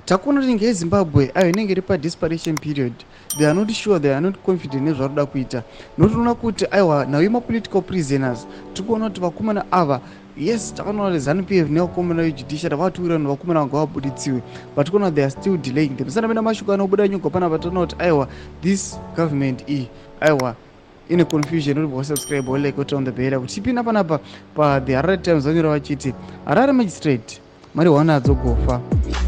Takuona kuti nyika yeZimbabwe ayo inenge iri padesperation period. They are not sure, they are not confident nezvavari kuda kuita, nokuti unoona kuti aiwa, nhau yemapolitical prisoners, tiri kuona kuti vakomana ava, yes, takaona kuti ZANU PF nevakomana vejudiciary vatiwira vanhu, vakomana vanga vabuditsiwe, but kuona they are still delaying them. Sana mena mashoko anobuda nyuka panapa, toona kuti aiwa, this government iyi aiwa ine confusion. Uri wasubscribe, walike, on the bell kuti tipinda panapa. Pa The Harare Times vanyora vachiti Harare magistrate Marehwanadzo Gofa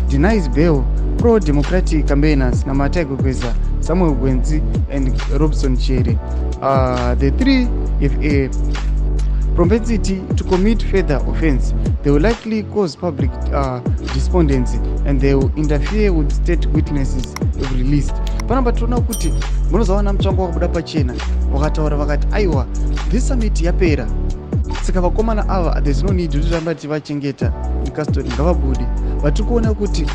denies bail pro-democratic campaigners Namatai Gwekweza, Samuel Gwenzi and Robson Chere. The three have a propensity to commit further offense. They will likely cause public despondency and they will interfere with state witnesses if released. Panapa tinoona kuti munozowana mutsvango wakabuda pachena, vakataura vakati aiwa, this summit yapera, saka vakomana ava there's no need kuti ramba tivachengeta mucustody, ngavabude. Vatiri kuona kuti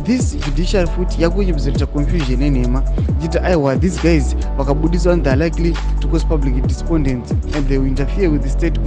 this judiciary futi yakunyepedzera confusion nenhema, ichiti aiwa, these guys vakabudiswa, they are likely to cause public despondency and they will interfere with the state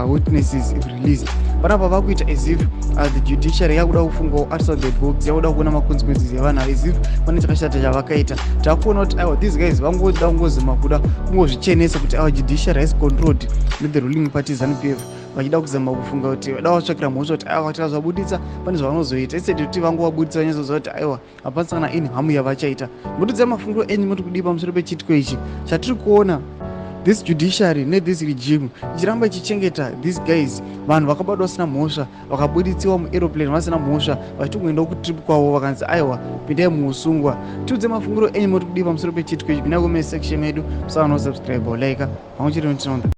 witnesses if released. Panapa vakuita as if the judiciary yakuda kufungawo outside the box, yakuda kuona maconsequences evanhu, as if pane chakashata chavakaita. Takuona kuti aiwa, these guys vangoda kungozama kuda kungozvichenesa kuti aiwa, judiciary is controlled nethe ruling party ZANU PF, vachida kuzama kufunga kuti vada vatsvakira mhosva kuti aiwa, tikazvabuditsa pane zvavanozoita, instead kuti vangovabuditsa vanyatsoziva kuti aiwa, hapana kana ini hamu yavachaita. Mutidzai mafungiro enyu, moti kudii pamusoro pechiitiko ichi chatiri kuona, this judiciary nethis regime ichiramba ichichengeta these guys, vanhu vakabatwa vasina mhosva, vakabuditsiwa muaeroplane vasina mhosva, vachitongoendawo kutrip kwavo, vakanzi aiwa, pindai muusungwa. Tiudze mafungiro enyu, moti kudii pamusoro pechiitiko ichi? Pinda comment section yedu, musawana kusubscribe, like pamwe chete notinoda.